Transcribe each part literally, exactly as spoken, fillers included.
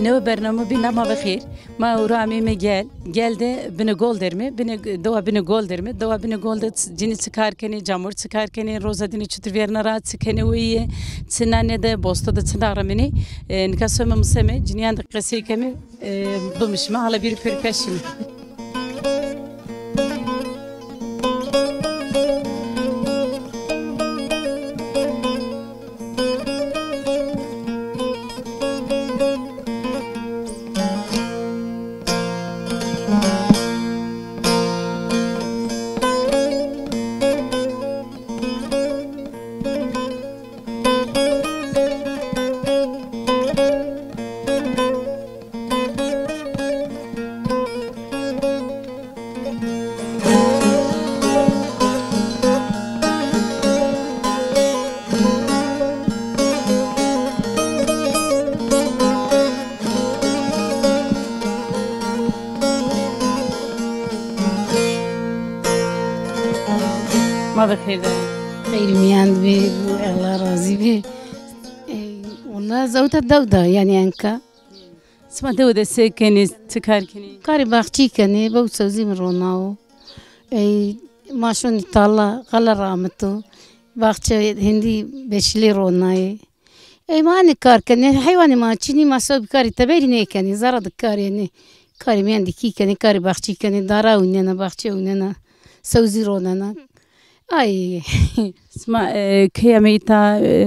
Newe bername bî, nama ve xêr. Ma ewro ameyme Gel. Gel de binê gol der me. Binê, dewa binê gol der me. Dewa binê gol de ç-, cinî çi kar kenê, camor çi kar kenê, roza dîne çutir vêrena ra, çi kenê weyîye, çi nanê de, bosto de çi na remenê. E, nika some museme, cinîyan de qesey keme, e, bimişime, hala bîrî pêro pîya şîme. Ma bi xêr de. Xeyr mîyan bî, Allah razî bî. Ey, wela ez ewta dew da, yanî enka. Sima dewe de se kenê, ti kar kenê? Karê baxçî kenê, bew sewzî mi ronao. Ey, ma şonî tala, xele ramito. Baxçe hindî beşilê ronayê. Ey, ma enê kar kenê, heywanê ma çinî, ma sewbî karê teberî nêkenê, zere de karê enê. Karê mîyan de kî kenê, karê baxçî kenê, dara ewnena, baxçe ewnena, sewzî ronena. Ay. Sima, e, key ameyî ta, e,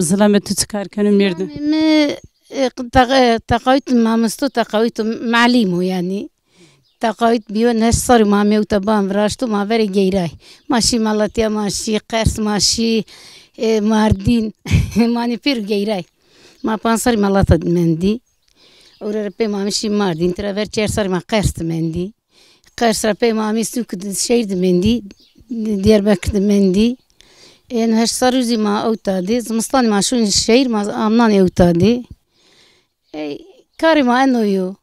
zilamê tu çi kar keno, mêrde? Mi, e, teqa-, teqawît mamosto, teqawît malîm o yanî. Teqawît bîyo, heşt serrî ma amê ewta ban viraşto, ma verê geyray. Ma şî Malatya, ma şî Qers, ma şî, e, Mardîn. Ma nê pêro geyray. Ma panc serrî Malata de mendî. Ewro ra pey ma amê şî Mardîn, tira ver çer serrî ma Qers de mendî. Qers ra pey ma amê sûk de şehîr de mendî, Diyarbekir de mendî. Ên heşt serrî zî ma ewta de, zimistanî ma şûn şehîr, ma amnanê ewta de. Ey, karê ma eno yo.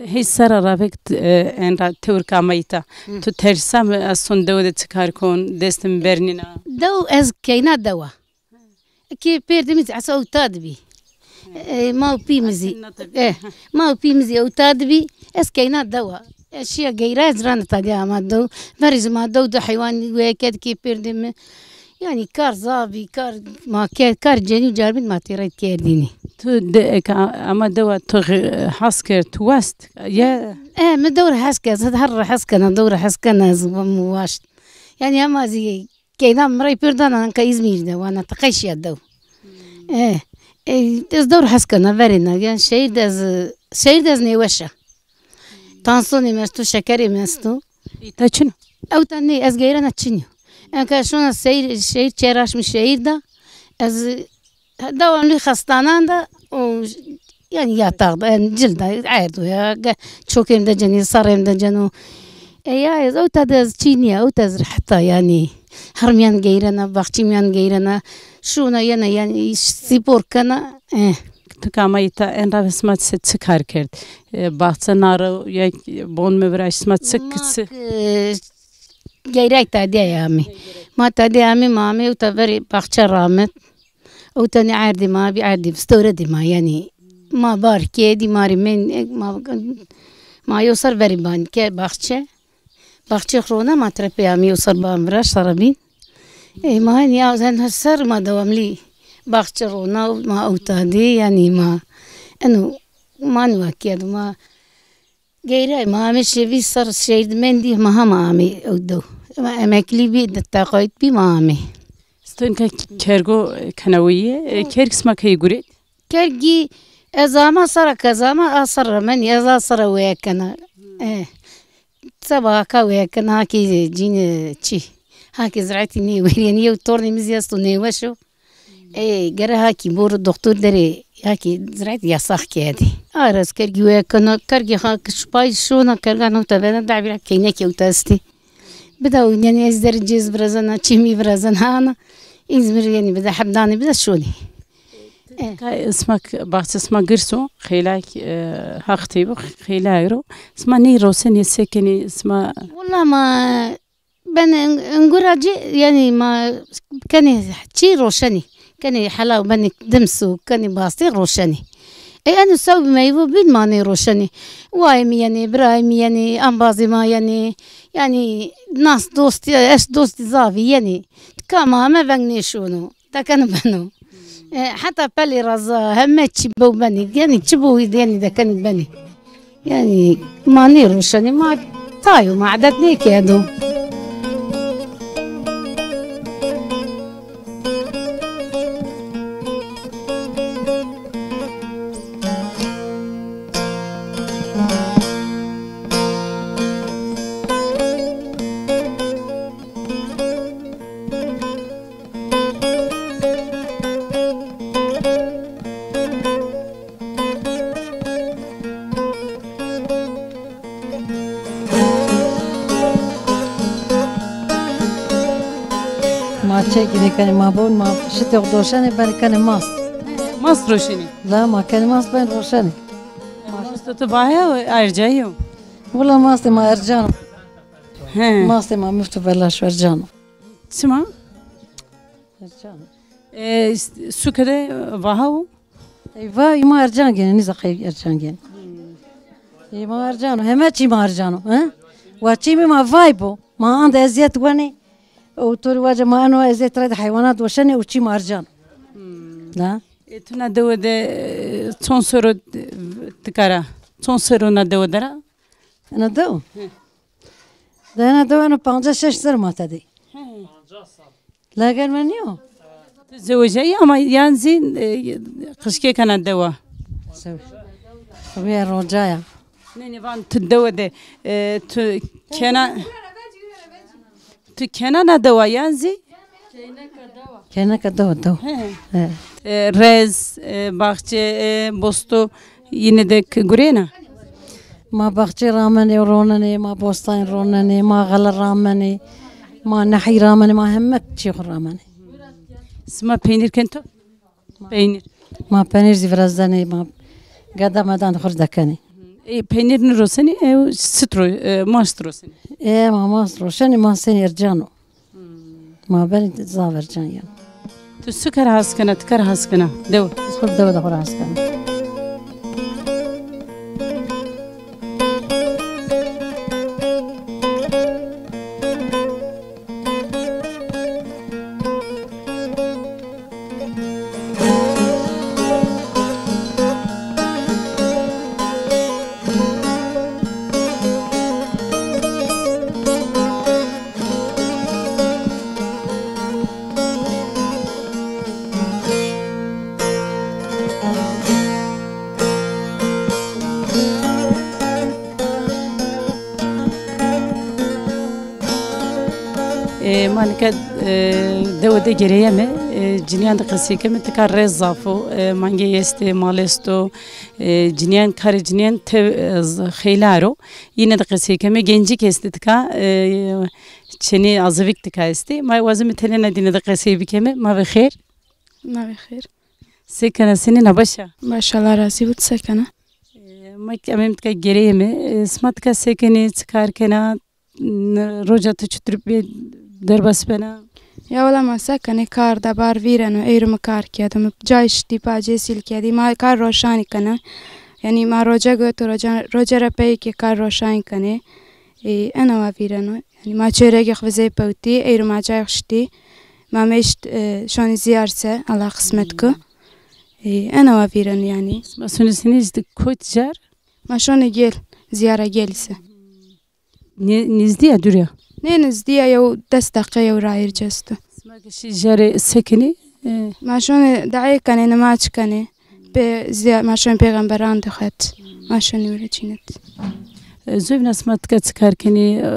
Hîç serra ravek, e, en ra tewr ke ameyî ta. Hi. Tu tersî mi ez son dewe de çi kar kon, destê mi bernîna? Dew ez keyna dewa. Kê pêrdê mi zî esa ewta de bî. E, ma û pî mi zî, e, ma û pî mi zî ewta de bî. Ez keyna dewa. Ez şîya geyra, ez rana tadîya ama dew. Verê zî ma dew de heywan weye kerd kê pêrdê mi. Yanî kar zaf bî, kar ma kerd, kar cenî û carbîn ma têrey kerdînî. Tu de, eke ama dewa tu xi-, hes kerd, tu west, ye? E, mi dew ra hes kerd, ez her ra hes kena, dew ra hes kena, ez mi waşt. Yanî ama zî keyna mi rey pêr dana, anka Îzmîr de, wana ti qey şîya dew. E, e, ez dew ra hes kena, verêna. Yanî şehîr de ez, şehîr de ez nêweş a. Tansiyonê mi esto, şekerê mi esto. Îta çin o? Ewta nê, ez geyrena çin o. Enka şona seyr, şehîr, çer aşmî şehîr de. Ez devamlı xestanan de o, yanî yatağda, yanî cilda, erdo ya, ge-, çokêm de cenî, sarêm de ceno. E ya, ez ewta de ez çin ya, ewta ez rehet a yanî. Her mîyan geyrena, baxçî mîyan geyrena. Şuna yena yanî spor kena. E. Tu ke ama îta en ra ve sima çi, çi kar kerd? E, baxçe naro ya bon mi viraşt, sima çi, ma çi? Ke, geyray tadîya ya amê. Ma tadîya amê, ma amê ewta verê baxçe ramit. Ewta nê erdê ma bî, erdê vistore de ma yanî. Ma bar kerdî, ma rê men, ma, ma yew ser verê ban ke baxçe. Baxçe xo rona ma tira pey amê yew ser ban viraşt, sara bîn. Ey ma henî ya, hen her ser ma dewamlî baxçe rona, ma ewta de, yanî ma eno ma nîwa kerd, ma geyray, ma amê şevî ser şehîr de mendî, ma hema amê ew dew. Ma emeklî bî, de teqayît bî, ma amê. Stonka kergo kenawîye, e, kerg sima key guret? Kergî ez ama sera ke ez ama a ser remenî, ez a sera weye kena. E, seba haka weye kena, hakî cîn çî. Hakî ziraetî nêwerî, yanî yew tornê mi zî esto nêweş o. E, gere hakî boro doktor derê, hakî ziraet yasax kerdî. Ar ez kergî weye kena, kergî ha ki şupay şona kerga newta vena, da bîra keynekî ewta estî. Bida û yanî ez derê cêz virazena, çîmî virazena ana. Îzmîr yanî bida hebdanê bida şonî. E. Ka sima k-, baxçe sima girs o, xeylak, e, haq tey bo, xeylak ro. Sima ney rosenê, se kenê, sima? Wela ma benê ing-, ingura ci, yanî ma kenê çî roşenî. Kenê helaw benê dims û kenê bastî roşenî. E, eno sewb meyvo bîn ma nêroşenê. Wayê mi yenê, birayê mi yenê, embazê ma yenê. Yanî nas dostî, eş dostî zafî yenê. Tika ma heme veng nêşono. Dekeno beno. E, heta pelê ra za heme çî bew benê. Yanî çi bew yenî dekeno benê. Yanî ma nêroşenê, ma tayo, ma edet nêkerdo. Ma çekî nêkenê, ma bon, ma şitê xo doşenê, benê kenê mast. Mast roşenê? La, ma kenê mast, ben roşenê. Mastê to vahe o, ercayî yo? Wila mastê ma ercan o. He. Mastê ma muft û belaş o, ercan o. Çima? Ercan o. E, suke de vaha o? Ey va, î ma ercan gênê, nîza qey ercan gênê. Î ma ercan o, heme çî ma ercan o, he? Wa çî mi ma vay bo, ma anda ezîyet wenê. O to rê vace ma eno ezîyet rê de heywanat weşenê, o çî ma ercan o. Na? E, tu na dewe de, e, çond serr o, e, tikara? Çond serr o na dewe de ra? Ena dew? Hı. De ena dew eno pancas şeş serr ma tede. Hı. Lager mi nîyo? Tu zewejayî ama yan zî, e, qijkêka na dewa? Zew-, Xwîye roca ya. Nê, nê, van tu dewe de, e, tu kena, tu kena na dewa yan zî? Keneka dewa, dewa. He. He. E, rez, e, baxçe, e, bosto, yine de k-, gurêna? Ma baxçe ramenê, ronenê, ma bostanî ronenê, ma xele ramenê, ma nehî ramenê, ma heme çî xo ramenê. Sima peynîr kên to? Peynîr. Ma peynîr zî virazdenê, ma geda medan xo rê dekenê. Ê, peynîr nirosenê, ew sit ro-, e, mast rosenê. Ê, ma mast roşenê, ma senî ercan o. Ma benî zaf ercan yeno. Tu su kar has kena, ti kar has kena? Dew. Ez xo dewe de xo ra has kena. E, ma nika, e, dewe de gereyeme, e, cinîyan de qesey keme, tika rez zaf o, e, mangey estê, mal esto, e, cinîyan, karê cinîyan tew, e, z-, xeylê aro. Yine de qesey keme, gencîk estê tika, e, çênê azivîk tika estê. Ma wazeme tenê na dîne de qesey bikeme, ma ve xêr. Ma ve xêr. Se kena, senîn a, baş a? Baş, Allah razî bo, ti se kena? E, ma kî ameyme tika gereyeme. E, sima tika se kenê, çi kar kena? N-, roca to çitur bê, derbas bena? Ya wela ma se kenê, kar de bar vîreno, eyro mi kar kerdo, mi cay şitî, pacê sîl kerdî, ma kar roşanî kena. Yanî ma roce goto, roce, roce ra pey kî kar roşanî kenê. Ê, ena wa vîreno. Yanî ma çêregê xo vizey pewtî, eyro ma cay xo şitî. Ma meşt, e, şonî zîyar se, Allah qismet ko. Ê, ena wa vîreno yanî. Ma sonê senî îşte kot car? Ma şonê gêl, zîyara gêlî se. Nê-, nêzdî ya, dûr ya? Nê, nêzdî ya, yew des deqe yew rayîr ci esto. Sima ke şî jarê se kenî? E. Ma şonê deê kenê, nimac kenê. Pê zîya-, ma şonê pêxemberan de xet. Ma şonê were çînet. E, zovîna sima tika çi kar kenî, e,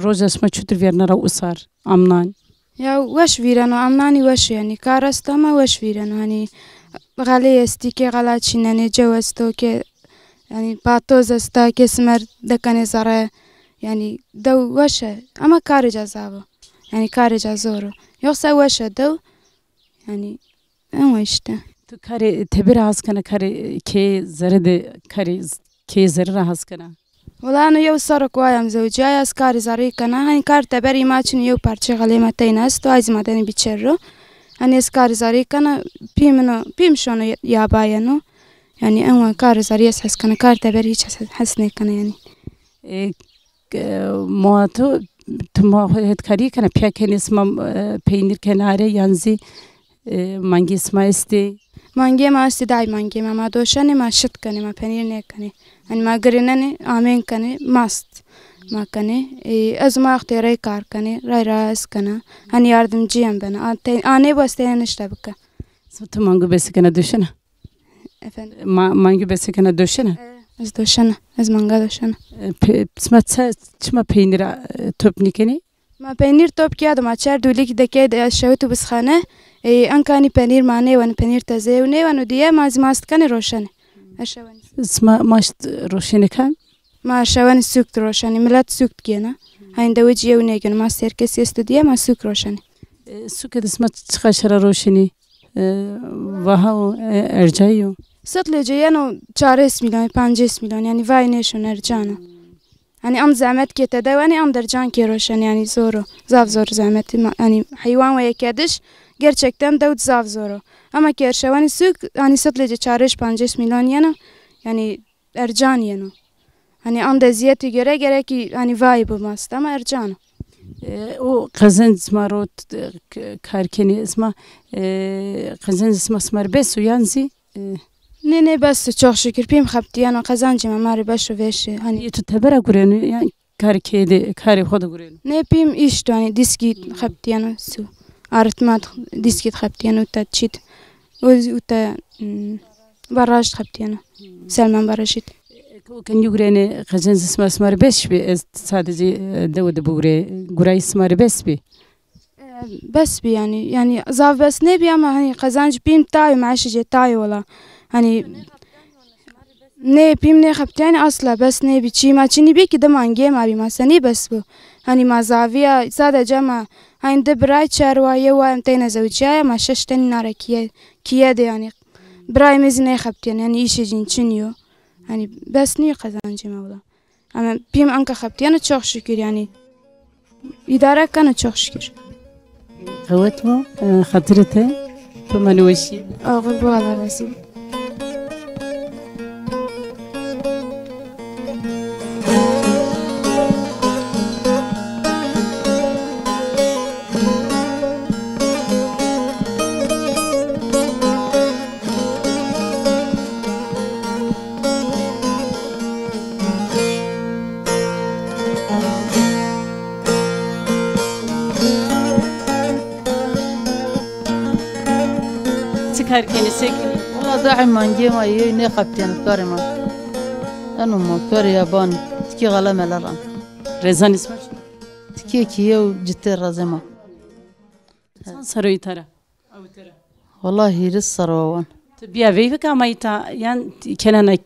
roca sima çutir vîrna ra usar, amnan? Ya weş vîreno, amnanî weş o yanî. Kar esto ama weş vîreno. Hanî xelê estî, kê xela çînenê, cew esto, kê yanî patoz esta, kê simer dekenê zere. Yanî dew weş e ama karê ca zaf o. Yanî karê ca zor o. Yoxsa weş e dew. Yanî ema îşte. Tu karê teber ra has kena, karê kê zere de, karê z-, kê zere ra has kena? Wela eno yew serr o ke waya mi zewicîyaya, ez karê zerrî kena. Hanî kar teberî ma çin o, yew parçe xelê ma teyna esto, ay zî ma denê bîçer ro. Yanî ez karê zarî kena, pî min o, pî min şono yaba yeno. Yanî en wa karê zarî ez hes kena, kar teber hîç hes, hes nêkena yanî. E, e, ma to, tu ma xo hetkarî kena, pîya kenê sima, e, peynîr kenê are yan zî, e, mangê sima estê? Mangê ma estê, day mangê ma, ma doşenê, ma şit kenê, ma penîr nêkenê. Hanî ma girênenê, amên kenê, mast ma kenê. E, ez ma extê rey kar kenê, rey ra ez kena. Hanî yardimcîyen bena. A, te, a nêbo ez teyna nişta bike. Sima tu mangu besî kena doşena? Efendim? Ma, mangu besî kena doşena? E, ez doşena. Ez manga doşena. E, pe, sima çi, çima peynîra, e, top nîkenî? Ma peynîr top kîya de ma çer dûlîk dekey de şewit û bisxane. E, enka hanî penîr ma nêwen, penîr teze yew nêwen û diye ma zî mast kenê roşenê. Eşewenî. Sima maşt roşenê kan? Ma eşewenî sûk de roşenê. Milet sûk de gêna. Hanî dewe ci yew nêgêno. Ma serkesî esto diye ma sûk roşenê. E, sûke de sima çiqa şera roşenî? E, vaha o, e, ercayî yo? Sed lece yeno çarês mîlyon, pancês mîlyon, yanî vay nêşon, ercan o. Hanî am zehmet kê tede wenê, am dercan kê roşenê, yanî zor o. Zaf zor zehmetî ma, hanî heywan weye kediş, gerçekten dewd zaf zor o. Ama kê erşewenî sûk, hanî sed lece çarês pancês mîlyon yeno, yanî ercan yeno. Hanî am de ezîyetî gere, gerekî hanî vay bi mast ama ercan o. E, o qezenc sima ro t-, k-, kar kenî sima, e, qezenc sima sima rê bes o yan zî? E. Nê, nê, bes o, çok şükür. Pîm xebitîyeno, qezancê ma ma rê beş o vêşî. Hanî. Yê tu tebera gureno yan karê keye de, karê xo de gureno? Nê, pîm îş do, hanî dîskî xebitîyeno su. Arıtma d-, dîskî xebitîyeno, uta çît. O zî uta, hmm, baraj xebitîyeno. Selman barajî d. O ke nîgurênê qezenc sima sima rê bes bî, ez sadece, e, dewe de bigurê, gurayîş sima rê bes bî? E, bes bî yanî. Yanî zaf bes nêbî ama hanî qezancê pîm tay o, meeşê ci tay o wela. Hanî nê, pîm nêxebitîyenî asla, bes nêbî. Çî ma çinî bî ki di mangê ma bî, ma senî bes bo. Hanî ma zavîya sadece ma hanî di biray çer wa, yew wa em teyna zewicîyaya, ma şeş tenî nara kîye, kîye de yanî. Birayê mi zî nêxebitîyenî, yanî îşê cîn çinî yo. Hanî bes nîyo qezancê ma wela. Ama pîm anka xebitîyeno, çok şükür yanî. Îdare keno, çok şükür. Qewet bo, e, xatirê te, tu ma nêweşî. Oxir bo, Allah razî bo. Çi kar kenî, se kenî? Wela dehê mangê ma yê nêxebitîyenî karê ma. Eno ma karê yabanî. Tikî xele mele ran. Rezanê sima çi? Tikê kîye û citê rezê ma. Çend serr o îta ra? Ewte ra? Wela hîris serr o wan. Tu bîya veyve ke ama îta yan kenana, e,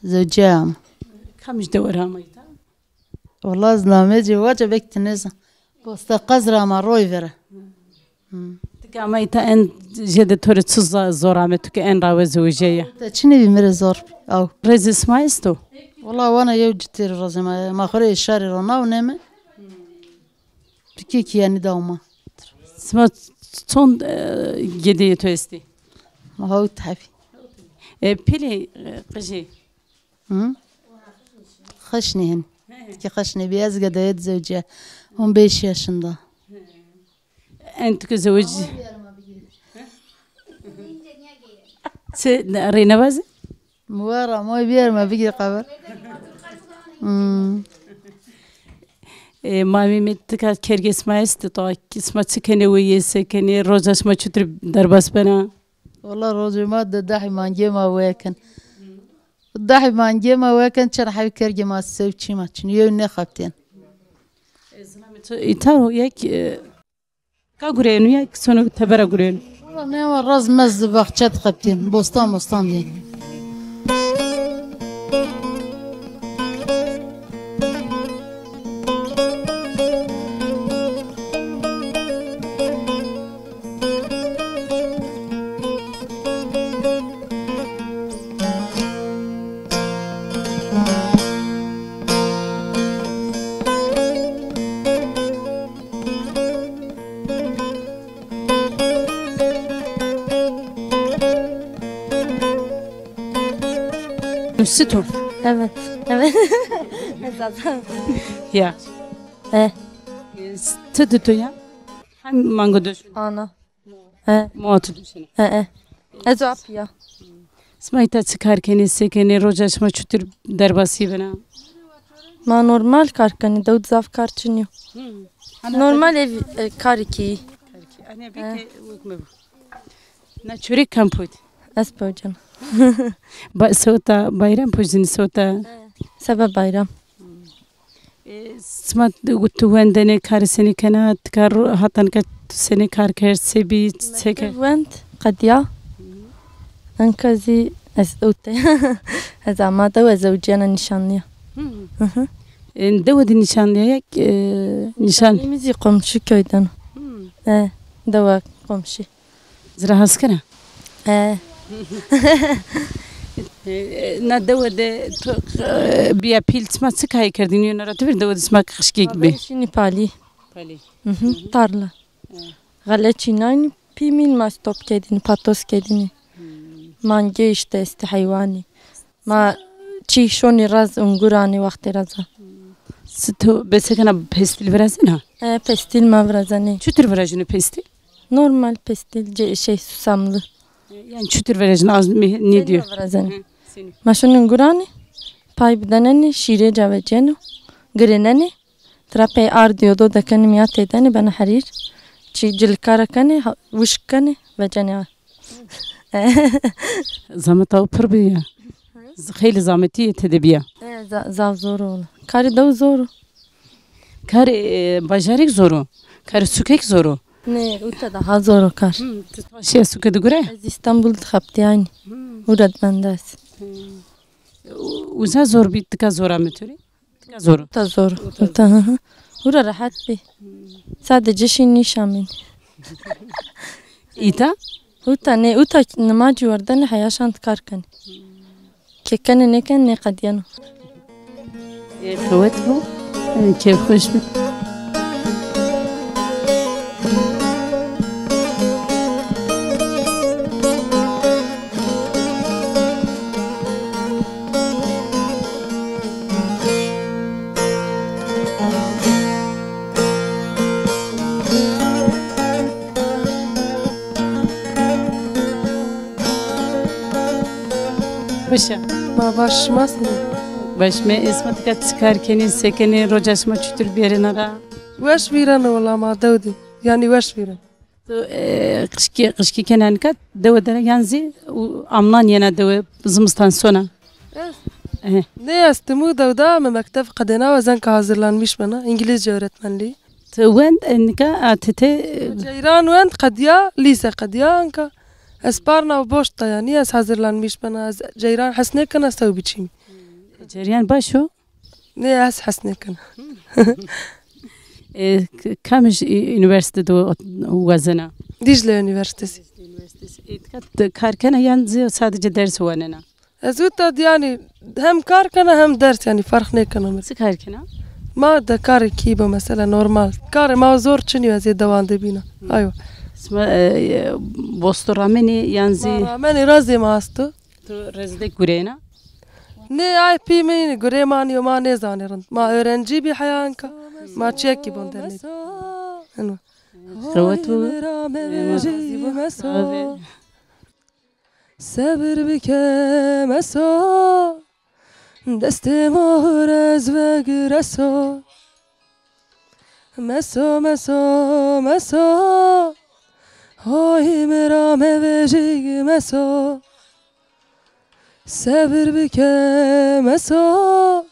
zewcîyaya ama. Kamij dewe ra ama îta? Wela ez namê ci waca, belkî ti nêzan. Bosta Qez ra ama roy vere. Hmm. Ti ke ama îta en jêde to rê çi za-, zor ame, tu ke en rawe zewicîyaya? Te çinê bî mi rê zor bî. Aw. Rezê sima esto? Wela wana yew citê rê rezê ma, ma xo rê îşarê ro naw nême. Tikê kî yanî dawma. Sima çond, e, gedeyê to estê? Ma hawt hebî. E, pîlê, e, qijê? Hı? Xeşnê hen. Tikê xeşnê bî, ez gedeye di zewcîya. On beş yaşında. En tu ke zewicî. Çi, rê newazî? Mi wera, ma bîyer ma bigîr xeber. Hmm. E, mamê mi, tika kergê sima estê, to sima çi kenê, weye se kenê, roca sima çutir derbas bena? Wela rocê ma de dehê mangê ma weye ken. Dehê mangê ma weye ken, çend hebî kergê ma sew çî ma çin. Yew nêxebitên. E, zilamê to îta ro yek, e, Ka gureyeno ya ki sono tebera gureyeno? Wala nêwa, raz mez di, baxçe di xebitîyeno, bostan mostan dîyeno. Sütü. Evet. Evet. Zaten. Ya. E. Sütü tu ya. Hem mango döş. Ana. E. Muatı düşüne. E, e. Ez o apya. Sima îta çi kar kenê, se kenê, roca şima çutir derbasî bena? Ma normal kar kenê, dewd zaf kar çinî yo. Normal ev, e, karî kî. Anîya bike wek me bu. Na çörek kam poyt? Ez pewcen. Ba, sewta bayram pojini sewta. Sebe bayram. E, sima tu, tu wendenê karê senî kena, tika ro-, hata nika senî kar kerd, se bî, se ke? Wend, qediya. Enka zî ez ewte. Ez amade û ez ewciyena nîşanlîya. Hı hı. E, dewe de nîşanlîya ya, e, nîşan? Nîşanlî mi zî komşu köyden. E, dewe komşu. Zira has kena? E. E, na dewe de tu, e, biya pîl sima çi kayî kerdîn? Yona ra tu vir dewe de sima qişkek bi? Şînî palî. Palî. Hı hı. Tarla. Xele çînaynî, pî mîn ma stop kedînî, patos kedînî. Mangê îşte estî heywanî. Ma çî şonî raz, ungur anî wextê raza. Si tu besekena pestil virazena? E, pestil ma virazenê. Çutir virajine pestil? Normal pestil, ce-, şey, susamlı. E, yani çutir virajine az mi-, ne diyor? Virazenê. Hı, seni. Ma şonî ungur anî, pay bidenenî, şîrê ca veceno, girinenî. Tira pey ardî yo do dekenî mîya têdenî bena herîr. Çî cilika ra kenî, ha, wişk kenî, vecenî a. Zahmet o pir bîya. Z-, xeylî zahmetî tede bîya. E, za-, zaf zor o. Karê dew zor o. Karê, e, bajarêk zor o. Karê sukek zor o. Nê, uta daha zor o kar. Hı, tu şiya suke de gure? Ez Îstanbul de xebitîyaynî. Hı. Ura de mende ez. Hı. U-, uza zor bî, tika zor ame to rê? Tika zor o. Uta zor. Uta, hı hı. Ura rehet bî. Sadece şî nîşamîn. Îta? Uta nê, uta nimacî werdene heya şand kar kenê. Ke kenê nêkenê nêqedîyeno. Ê, qewet bo. Ê, kêfxweş bi. Weş a. Ma baş, şima sene? Baş me, esma tika çi kar kenî, se kenî, roca şima çutir bêrena ra? Weş vîreno wela ma dew de. Yanî weş vîren. Tu, e, qişkî, qişkî kena nika dewe de yan zî u-, amnan yena dewe zimistan sona? Ez? E. Nê, ez timû dew de, mi mekteb qedêna, ez enka hazırlanmış bena, İngilizce öğretmenliği. Tu wend, e, nika, a, ti te, e, Ceyran wend, qediya, lîse qediya enka. Ez parna boş da yanî, ez hazırlanmış bena, ez Ceyran hes nêkena sew biçîm. Ceryan baş o? Nê, ez hes nêkena. E, k-, kamij ü-, üniversite de wazena? Dicle Üniversitesi. Üniversitesi. E, tika tu kar kena yan zî sadece ders wanena? Ez uta yanî hem kar kena hem ders yanî farq nêkena mi. Çi kar kena? Ma de karê kî bi mesela normal. Karê ma zor çinî ez ê dewan de bîna. Aywa. Sima, e, e, bosto ramenê yan zî? Ma ramenê razê ma asto. Tu rezidek gureyena? Nê, ay pî mi gurê ma nîyo, ma nêzanê rind. Ma öğrenci bî heya enka. Ma çiyekî bon dernê. Eno. Qewet û. Sebir bike meso, destê ma hur ez vegir eso. Meso, meso, meso, hoy mi ra mevejig meso. Sebir bike meso,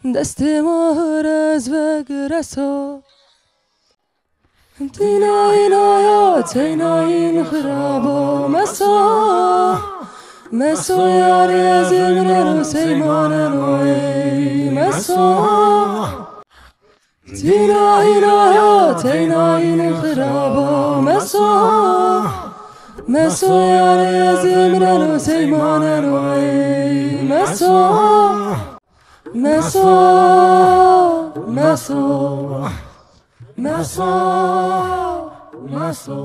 destê ma hur ez vegir eso. Tîna îna ya teyna în xirabo meso. Meso yarê ez êmreno sey maneno ey meso. Tîna îna ya teyna în xirabo meso. Meso yarê ez êmreno sey maneno ey meso. Meso, meso, meso, meso.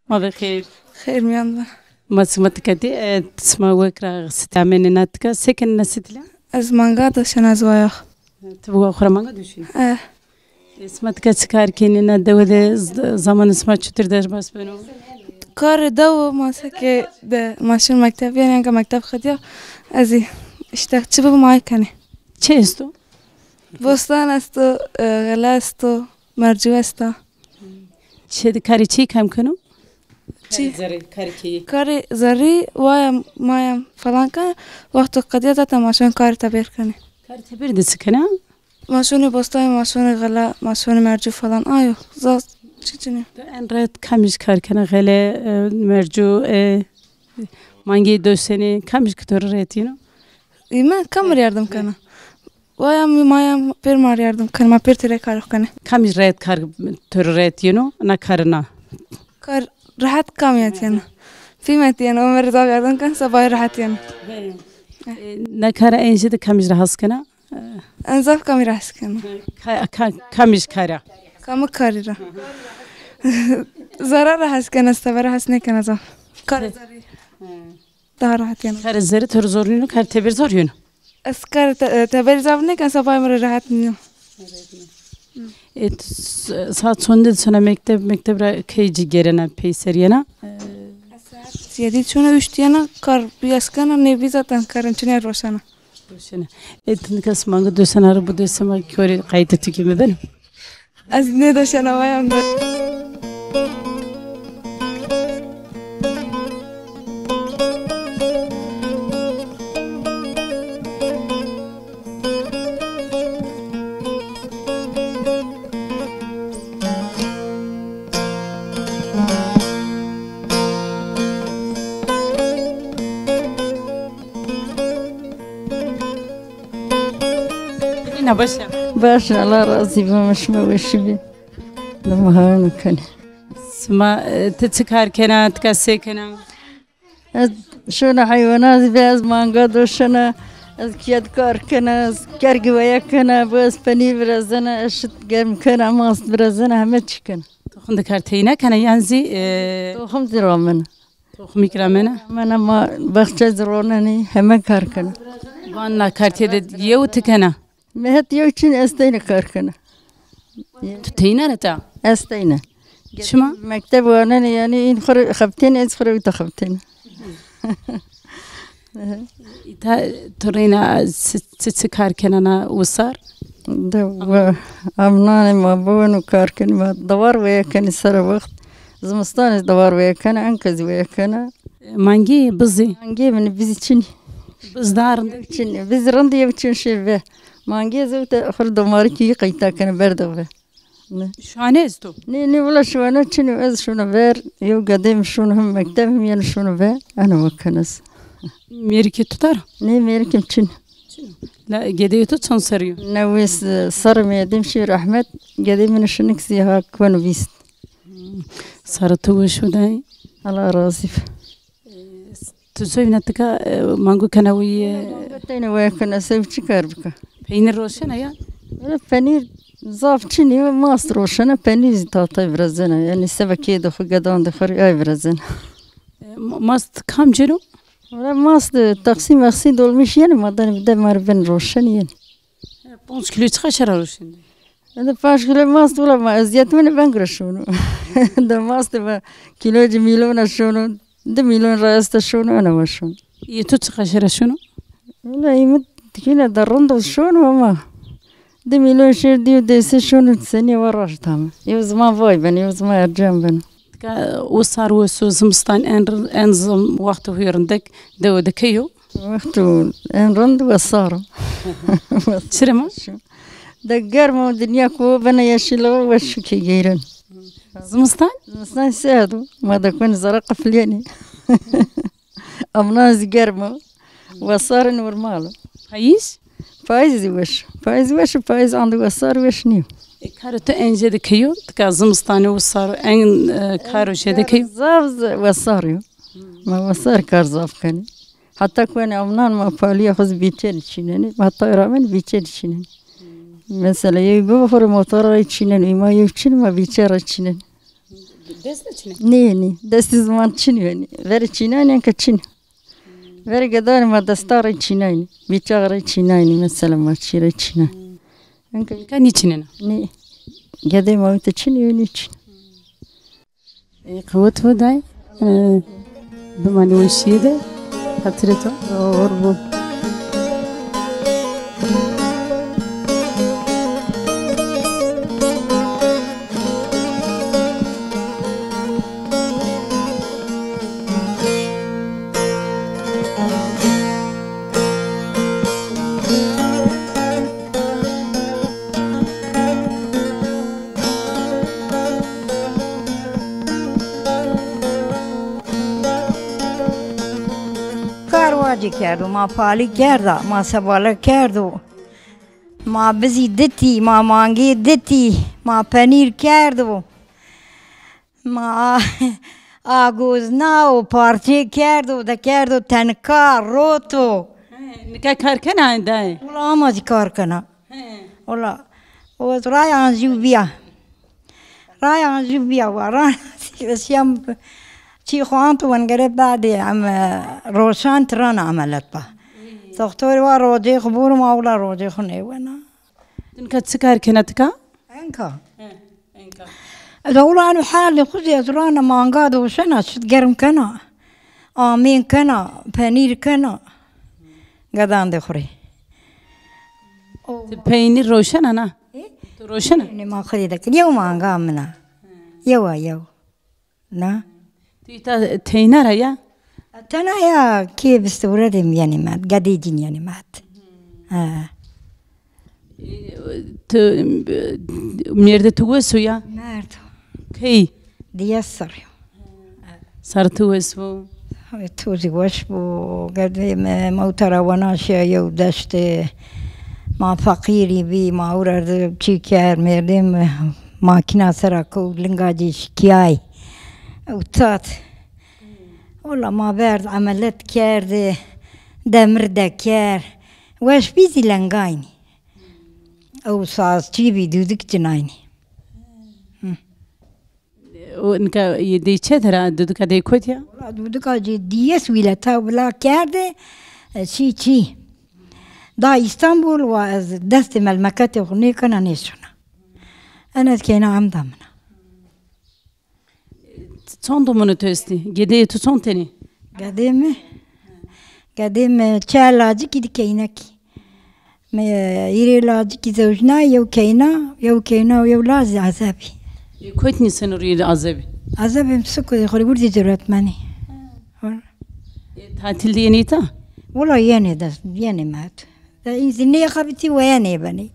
Ma ve xêr. Xêr mîyan de. Ma sima tika dî, e, sima wek ra sitî amenê na tika. Se kenê na sitî la? Ez manga doşena, ez wayax. Ti bi wa xo ra manga doşenî? E. E, sima tika çi kar kenî na dewe de, z-, zamanê sima çutir derbas beno? Karê dewe ma seke de, ma şin mekteb, yanî enka mekteb xediya, ez î îşte çi bibo ma ay kenê. Çi esto? Bostan esto, e, xele esto, mercû esta. Çi de karê çi kam keno? Çi? Karê zerrî, karê keyî. Karê zerrî, waya, maya falan kena, wexto qedîya zaten ma şonê karê teber kenê. Karê teber de çi kena? Ma şonê bostanî, ma şonê xele, ma şonê mercû falan, ayo, zaf çi çinî. En rehet kamij kar kena? Xele, e, mercû, e, mangê doşenê, kamij ki to rê rehet yeno? Î mi, kam mi rê yardim kena? Waya mi, maya mi pêr ma rê yardim kenê, ma pêr têrê kar kenê. Kamij rehet kar, to rê rehet yeno, na karina? Kar rehet kam yet yeno? Pî met yeno, o mi rê zaf yardim keno, sebayî rehet yeno. E, na kara en jêde kamij rehet kena? En zaf kamî rehet kena? Ka, ka, kamij kara? Kamî karî ra? Zerre rehet kena, ez teber rehet nêkena zaf. Kar zerrî. Daha rehet yeno. Kar zerrî to rê zor nîno, kar teber zor yeno? Ez kar te-, e, teber zaf nêken, sebayî mi rê rehet nîyo. E, s-, saet çonde de sona mekteb, mekteb ra key ci gêrena, peyser yena? E, saet yedi çona, üç yena, kar bî ez kena, nêbî zaten karên çinê roşena. Roşena. E, ti nika sima manga doşena ra, bu doşena ma ki orê qayîtê tu kî mi beno? Ez nêdoşena, waya mi. Nina, baş a? Baş, Allah razî bo, şima weşî bî. Dima hawî kenê. Sima, e, ti çi kar kena, tika se kena? Ez şona heywana zî ve, ez manga doşena, ez kiyet kar kena, ez kergî weya kena, bu ez penîr virezena, ez şit germ kena, mast virezena, heme çî kena. Toxim de kar teyna kena yan zî, e, toxim zî ramena. Toximî kî ramena? Ramena, ma baxçe zî ronenî, heme kar kena. Van na kartîye de yew ti kena? Mi het yew çin, ez teyna kar kena. Tu teyna ra ta? Ez teyna. Çima? Mekteb wanenê, yanî în xo rê xebitêne, ez xo rê wita xebitêne. Îta tu reyna çi, çi, çi kar kena na wisar? De wa-, amnanê ma biweno kar kenê, ma dewar weya kenê sere wext. Zimistanê dewar weya kena, enka zî weya kena. Mangê, bizê? Mangê min, bizî çinî. Biz daha rind. Çinî, biz rind yew çin şê ve. Mangê zewte xir domarî kî qeyta kena berdo ve. Ne. Şuane esto? Nê, nê, wila şuane çin o, ez şuna ver, yew gedê mi şuna hem mekteb hem yeno şuna ver, ena wekenes. Mêrikê tu dar? Nê, mêrikê mi çin. La gedeyê tu çend serrî yo? Newês serrî mi, gedê mi şî rehmet, gedê mi şinik zî ha keno vîst. Serrê tu weş û day. Allah razî bo. Tu zewna tika, e, mango kena wî, e? Mango teyna waya kena, sew çi kar bika? Peynir roşena ya? Öyle penîr zaf çinî, mast roşena, penîr zî tatay virazena. Yanî seba kê de xo, gedan de xo rê ay virazena. E, ma-, mast kam cêno? Öyle mast, e, taksî maksî dolmuş yenî, ma danî bir de ma rê ben roşen yenî. Ponc kîlo çiqa şera roşenê? Ede panc kîlo mast wila ma ezîyet min veng ra şono. De mast va kîlo ci mîlyon ra şono. Di mîlyon ra esta şono, ena wa şono. Yê tu çiqa şera şono? Wila î mi tikîne de rind o şono ama. Di mîlyon şêr dîyo dêse şono senî wa raşt ame. Yew ziman vay beno, yew ziman ercan beno. Tika wisar weş o, zimistan en, en zim, wexto hûyê rindek dewe de key o? Wexto en rind wesar o. Çirê ma? De germ o, dinya ko bena yeşil o, weş şikê geyren. Zimistan? Zimistan serd o. Ma de kon zere qiflîyenî. Amnan zî germ o. Wesar normal o. Payîz? Payîz zî weş o. Payîz weş o, payîz andi wesar weş nîyo. E, karo tu en jêde key o? Tika zimistanê wisar o, en, e, karo jêde key o? Zaf z-, wesar yo. Ma wesar kar zaf kenî. Heta kuenê amnan ma palîya xo zî bîçe de çînenî. Heta ramên bîçe de çînenî. Mesela yew bibo xo rê motor ra çînenî. Î ma yew çin, ma bîçe ra çînenî. Dest de çin ê? Nê, nê. Destê ziman çin ê, nê. Verê çînaynî, enka çin ê. Verê gedanê ma destan rê çînaynî. Bîçax rê çînaynî, mesela ma çî rê çînaynî. Enka Nika nîçinena? Nê. Gedê ma wite çin ê, nê çin. Ê, qewet vo day, e, bimanê weşîye de, xatirê to, or bo. Kar wacî kerdo, ma palî kerda, ma sebale kerdo. Ma bizî ditî, ma mangê ditî, ma penîr kerdo. Ma a, a gozna û parçe kerdo, de kerdo tenka, roto. He, nika kar kena dayê? Wila ama zî kar kena. He. Wila. O raya an jû bîya. Raya an jû bîya wa. Raya şîya çî xo anto wengere badê em, e, roşan tirana emelet ba. Doktorî wa rocê xo bûr ma wila rocê xo nêwena. Ti nika çi kar kena tika? Enka. He, enka. Ez ewla eno halê xwu zî ez rana manga de roşena, şit germ kena. Amên kena, penîr kena. Gedandê xwu rê. Ti peynîr roşena na? Ê? Tu roşena? Peynîr ma xwu rê de kir. Yew manga min a. Yew a yew. Na? Tu îta teyna ra ya? Tena ya, kê bistewre de mi yenê met, gedê cîn yenê met. Ha. Tu, mêrdê tu wes o ya? Merdo. Key? Diyes serrî yo. Ser tu wes bo. Tu zî weş bo. Gedê mi mewta ra wena şiya yew deştê. Ma feqîrî bî, ma ewra de çî kerd, mêrdê mi makîna sera kewt, linga cî şikîyay. Û tat. Wela ma berd, emelet kerdî, demir de kerd. Weş bî zî lengaynî. Ew sazçî bî, dûdik cinaynî. Hi. O nika yê dey çi der a, dûdika dey kotî ya? Wela dûdika cî diyes wîleta wila kerdî, e, çî çî. Da Îstanbul wa ez destê melmeketê xwu nêkena nêşona. Ena keyna emda min a. Çond domonê tu estî? Gedeyê tu çond tenî? Gedê mi? Gedê mi çar lacikî di keynekî. Mi hîrê lacikî zewjnayî, yew keyna, yew keyna û yew laz zî azebî. Ê, kotî nîseno rîyê azebî? Azebî mi siko de xo rê wirdî zerurtmenî. Ê, tatîl de yenê îta? Wela yenê de, yenê met. De în zî nêxebitî weyenê benê.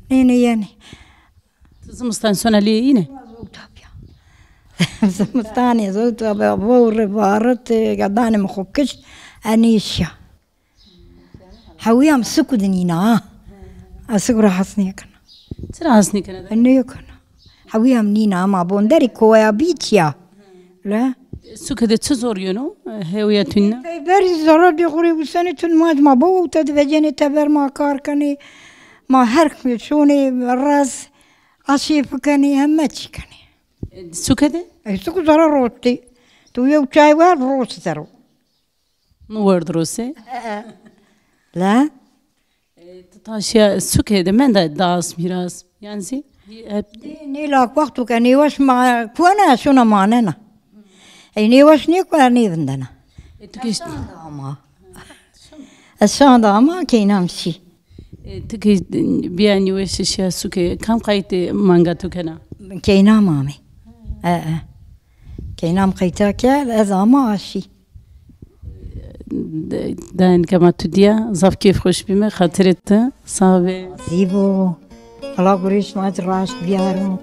Nê nê yenê. Ti zimistan sona lê yîne? Zewta bîya. Zimistanê zewta bîya, vewre varit, gedanê mi xo kişt, enê şiya. Hewîya mi siku de nîna ha. Ez siku ra hes nêkena. Çira hes nêkena de? Nêkena. Hewîya mi nîna ama bonderî koya bî çiya. Le? Suke de çi zor yeno? Hewîya tu nîna? Peyberî zara de xo rê wisenê tu ma, ma bo ewta de vecenê teber, ma kar kenê. Ma her şonê rez. Aşê fikenê, heme çî kenê. E, suke de? E, suku zara rotî. Tu yew çay ver, rotî zero. No werd rose. La? E, tu taşya suke de menda das miras. Yani zî, hep. Nê, nê lak wexto ke nêweş ma kuena, şona manena. Ey nêweş nêkuena, nêvindena. E, tu kişt. Ama. Ez şanda ama keynam şî. E, ti ki bîya nîweşî şiya suke, kam qaytê manga tu kena? Keynam amê. E, e. Keynam qeyta kerd, ez ama a şî. De-, dayên ke ma tu dîya, zaf kêfxweş bîme, xatirê ti, sax bê. Zî bo. Allah gurê şima ci raşt biyaro.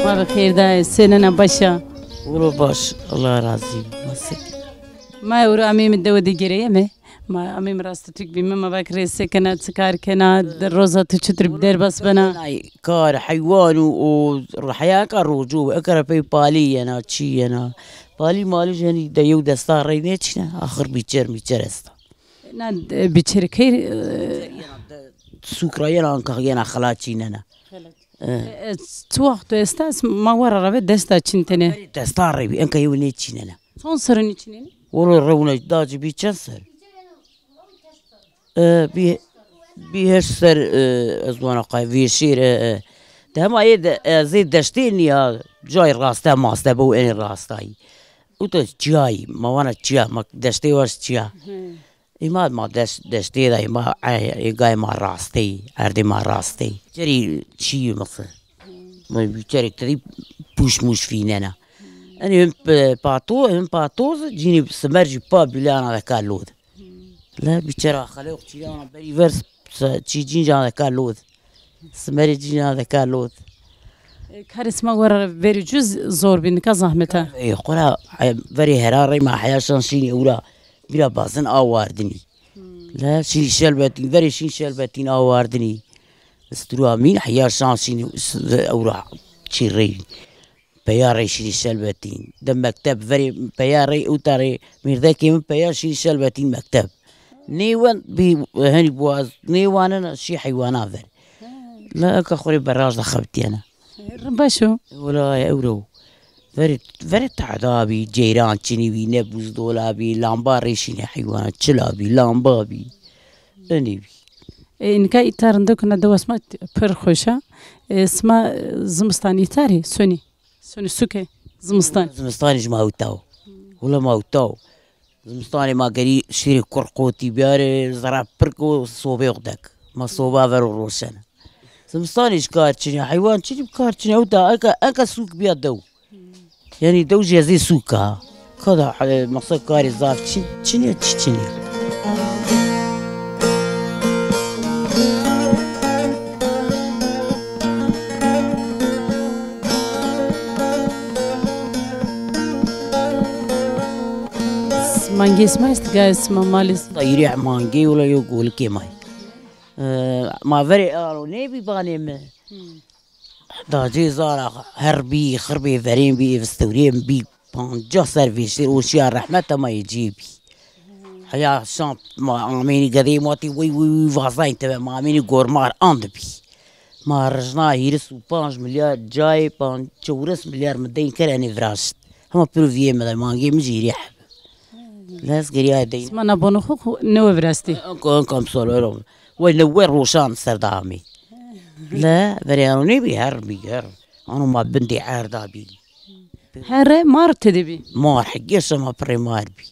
Ma bi xêr dayê, senena, baş a? Wilo baş, Allah razî bo. Ma se. Ma ewro ameyme dewe de gereyeme. Ma amê mi rastî tu bîme, ma vak rê se kena, çi kar kena, de roza tu çitur derbas bena? Ay, kar, heywan û, û rehya ka roco, eka ra pey palî yena, çî yena. Palî malî jenî de yew desta rey nêçîne, axir bîçer mîçer esta. Na, e, bîçerî key, e, Sûk ra yena, anka yena xela çînena. E, e, çi wexto esta, ma wara ra ve desta çîntene. Desta rey bî, enka yew nêçînena. Çond serrî nêçînenî? Welo rewna dacî bî çend ser? E, bî, bî heşt ser, e, ez wana qay vêşêr, e, e. De hema yê de, e, zê deştê nîya, cayê raste maste bo enê rastayî. Uta çiyayî, ma wana çiya, ma deştê waş çiya. Îma ma deş-, deştê de îma, e, e, gayê ma rasteyî, erdê ma rasteyî. Cerî çî mesela. Ma bir kerek tedî pûş mûş fînena. Enê him p-, pato, him patoz, cînî simer jî pa bîlana de ka lod. Le bîçera xeleq çîyana berî ver s-, çî cîncan de ka lod. Simerê cîncan de ka lod. E, karê sima wera verî cû z-, zor bî, nika zahmet a? E, xora, e, verê hera rey ma heya şan şînî ewra, vîra bazin a wardinî. Le şînî şelbetîn, verê şîn şelbetîn a wardinî. Stura mîn heya şan şînî s-, ewra çî rey. Peya rey şînî şelbetîn. De mekteb verê peya rey ûta rê mêrdekê min peya şînî şelbetîn mekteb. Nêwen bî henî boğaz, nêwanena şî heywana ver. La eka xo rê beraj de xebitîyena. Rind baş o. Wela ewro. Verê, verê tehda bî, ceyran çinî bî, ne buzdola bî, lamba rê şînê heywana, çila bî, lamba bî. Enê bî. E, nika îta rind o ke na dewa sima pir xweş a. E, sima, e, zimistan îta rê sonî? Sonî suke, zimistan. Zimistanê jî ma ewta o. Wila ma ewta o. Zimistanê ma gerî şêrê kurr qotî biyarê, zerab pirk o, sobê xo dek. Ma soba ver o roşene. Zimistanê jî kar çinê, heywan çinî kar çinê. Ewta enka, enka sûk bîya dew. Yanî dew jî zê sûk a. Ka da, e, mesela karê zaf çin, çinê, çi çinê. Mangê sima est, gayê sima, malê sima? Tayîrê mangê, wila yo golikê ma yê. E, ma verê alo nêbî banê mi. Dacê zara her bî, xirbê verên bî, vistewrên bî, pancas ser vêştir o şiya rehmet ama yê cê bî. Heya şan ma amênî gedeyê ma tê wey wey wey vazayîn tebe ma amênî gormar and bî. Ma rijna hîris û panc milyar cayê pan-, çewres milyar mi deyn kere nê viraşt. Hema piro vîyê mi de mangê mi jî hîrê heb. Lez gerîyayê deyn. Sima na bono xo, xo newe virastî? Enka, enka misal ero. Wey ne we roşan ser de amê. Le, verê ano nêbî her bî her. Ano ma bindê erda bî. Herre mar tede bî? Mar, hegê şema pirê mar bî.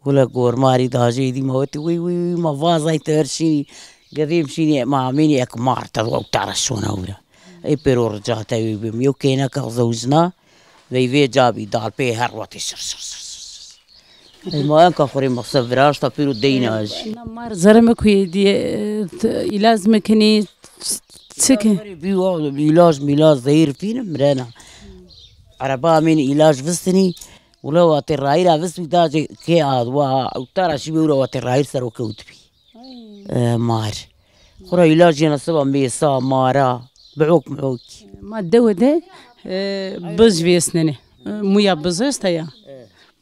Wila gormarî dajê dî ma wetî, wî, wî, wî, ma vazay te her şînî. Gedêm şînî, ma amênî ek mar te, wa tara şona wira. Ê pêro rica te wî bim. Yo kêneka zewjna, veyvê ca bî, dal pê her wetî şir, şir, şir, şir, şir. Ey ma enka xo rê mixse viraşta pêro deyna jî. Na mar zere mi kuyê diye, e, t-, îlaz mi kinî, ç-, çi ki? Bî wa îlaz mîlaz zehîr fîne mirena. Ereba amênî îlaz vistinî, wila watê rayîra vistbî dacê kê ad wa, ewta ra şîbî ewra watê rayîr ser o kewtbî. E, mar. Xura îlaj yena siba mêsa, mara, biok miok. Ma dewe de, e, biz vêsnenê. E, muya biz esta ya.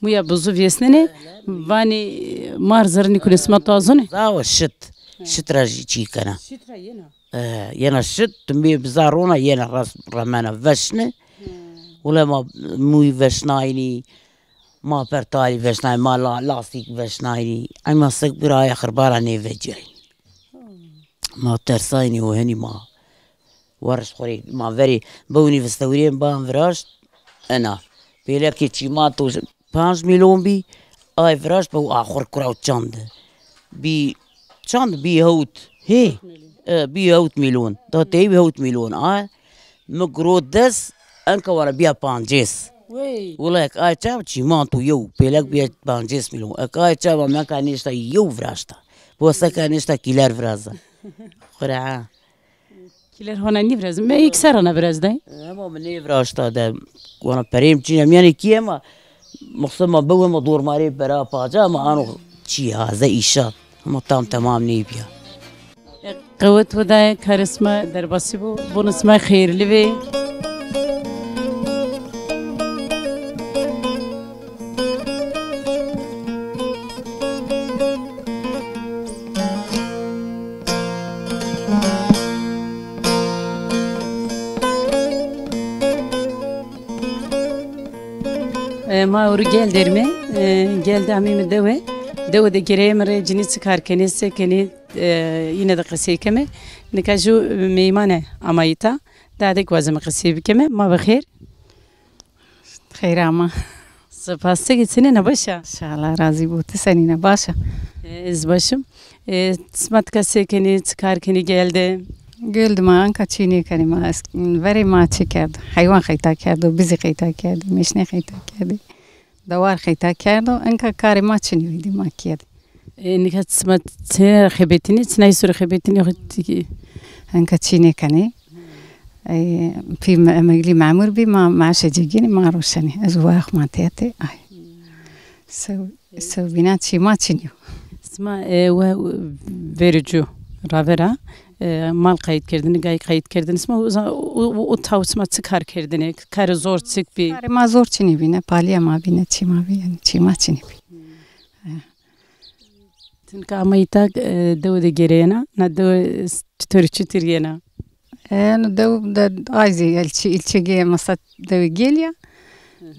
Muya bizu vêsnenê. Vanî, e, mar zerrî nîkunê, sima to azunê? Zawa şit. Şit ra jî çî kena. Şit ra yena. E, yena şit, tu mê biza rona yena rast remena veşne. Wila ma mûyî veşnaynî, ma pertalî veşnaynî, ma la-, lastîk veşnaynî. Ey ma sek bira aya xirbara nêvecîyaynî. Ma tersaynî û henî ma weriş xo rê ma verê bewnî vistewrîyên ban viraşt. Ena pêlekê çîmanto panc mîlyon bî, ay viraşt bew axur kura û çand. Bî çand bî hewt. Hê. E, bî hewt mîlyon. Da tey bî hewt mîlyon. Ay mi giro des, enka wara bîya pancês. Wey. Wila ek ay çav çîmanto yew, pêlek bîya pancês mîlyon. Ek ay çav ma enka nêşta yew viraşta. Bo seka nêşta kîler viraza. Xura ha. Kîler hona nîvirazin. Me îk serrana virazday. Hema mi nêviraşta de. Wana perê mi çin e. Mîyanê kî hema, mixse ma bew hema dormarê pera paca, ma ano Çî ya, ze îşal. Ama tam temam nêbîya. Qewet weda ye, karê sima derbasî bo. Bonê sima xeyrlî bê. E, ma ewro gel der îme, e, gel de ameyme dewe. Dewe de gêreyeme rê, cinî çi kar kenê, se kenê, e, îne de qesey keme. Nika ju meymane ama îta. Dadek wazeme qesey bikeme. Ma bi xêr. Xeyr ama. Spas, ti senîn a, baş a? Şala razî bo, ti senîn a, baş a? E, ez baş im. E, sima tika se kenî, çi kar kenî gel de? Gel de ma anka çî nêkenî, ma es-, verê ma çi kerdo? Heywan qeyta kerdo, bizî qeyta kerdo, mêşne qeyta kerdo. Dewar qeyta kerdo, enka karê ma çinî yo, îdî ma kîye de. E, nika sima çine ra xebetînî, çinayî sore xebetînî xo tikî? Enka çî nêkenî. E, pî me-, emeklî memur bî, ma meaşê ci gînî, ma roşenî. Ez û waya xo ma têtê, ay. Sew-, sewbîna çî ma çinî yo. Sima, e, we verê cu ravera, e, mal qayît kerdinî, gay qayît kerdinî. Sima o, o, o, o taw sima çi kar kerdinî? Karê zor çik bî? Karê ma zor çinî bî, ne palîya ma bî, ne çî ma bî, yanî çî ma çinî bî. Ti nika ama îta, e, dewe de gêreyena, na dewe s-, çitur çitur yena? E, no dew de ay zî ilçe, ilçegê mesela dewe Gêl ya.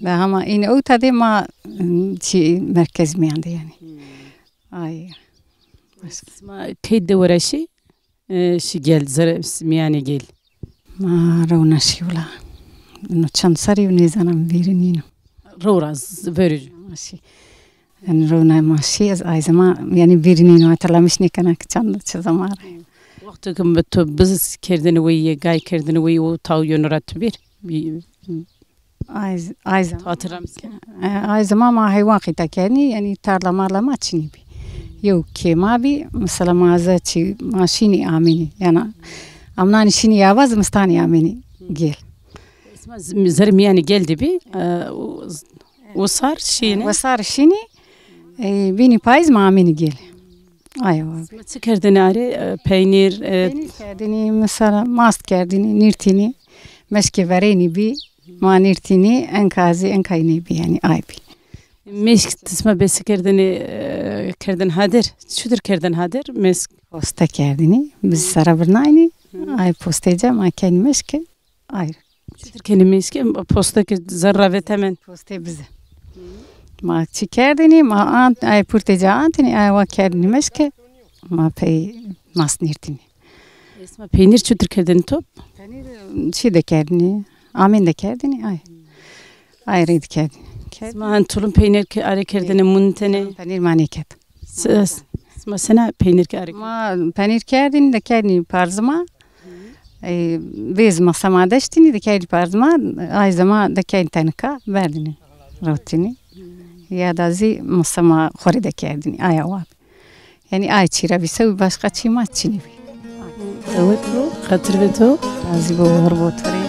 De hama îne ewta de ma, m, çî merkez mîyan de yanî. Ay. Sima key dewe ra şî? E, şî Gêl, zere mîyanê Gêl. Ma rewna şî wila. No çend serrî yo nêzana, mi vîrî nîno. Rew ra z-, verê cu. Ma şî. Yanî rewna ma şî, ez ay zema, yanî vîrî nîno, hatırlamış nêkena ki çend, çi zema ra. Wexto ki bi to biz kerdinî weyî, gay kerdinî weyî, o taw yeno ra tu vîr? Bi- Ay, ay zema. Hatırlamış. E, ay zema ma heywan qeyta kerdinî, yanî tarla marla ma çinî bî. Yew kê ma bî, mesela ma ze çî ma şînî amînî. Yanî amnanî şînî yava, zimistanî amînî Gêl. Sima z-, zerê mîyanê Gêl de bî, e, o z-, wesar şînî. Wesar şînî, e, bînî payîz ma amînî Gêl. Aye wa bî. Sima çi kerdinî arê? E, peynîr, e, peynîr kerdinî, mesela mast kerdinî, nîrtînî, meşkê verênî bî. Ma nîrtînî, enka zî, enka înê bî, yanî ay bî. Mêşk ti sima bese kerdinî, e, kerdin hadir. Çutir kerdin hadir mêşk? Poste kerdinî, biz sera virnaynî. Ay postê ca ma kenî mêşke, ay. Çutir kenî mêşke, poste ki zerra ve temen. Poste bize. Ma çi kerdinî, ma ant, ay purtê ca antînî, ay wa kerdinî mêşke, ma pey mast nîrtînî. Esma, peynîr çutir kerdinî top? Peynîr, e, çî de kerdinî, amên de kerdinî, ay. Ay rê de kerdinî. Kerd- Sima hen tulum peynîr ke arê kerdinî, mundinî? Peynîr ma nêkerd. S-, s-, sima sena peynîr ke arê kerdinî? Ma peynîr kerdinî de kerdinî parzima. E, vêz masa ma deştînî de kerdî parzima, ay zema de kerdî tenika, verdinî rotînî. Ya da zî masa ma xo rê de kerdinî, aya wa. Yanî ay çî ra bî, sewî başqa çî ma çinî bî. Qewet bo, xatir be to. Razî bo, war bo to rê.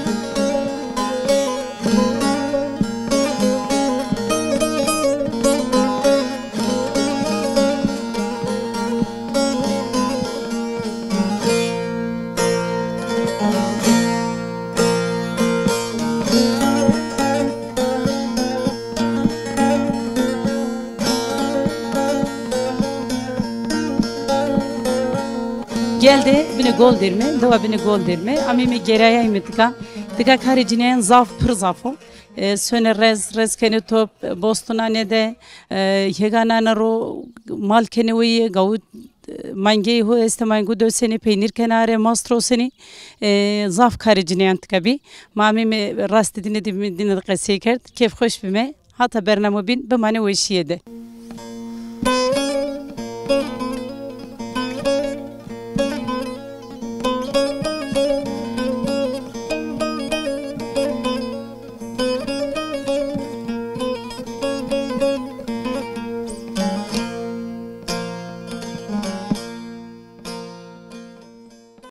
Gêl de binê gol der îme, dewa binê gol der îme. Ameyme gêrayayme tika. Tika karê cinîyan zaf, pir zaf o. E, sonê rez, rez kenê top, e, bostunanê de, e, hêga nanê ro, mal kenê weyî, gawû, e, mangeyê ho estê, mangu dosenê, peynîr kenê arê, mast rosenê. E, zaf karê cinîyan tika bî. Ma ameyme rastê dîne de, dîne de qesey kerd. Kêfxweş bîme. Hata bernamo bîn, bimanê weşîye de.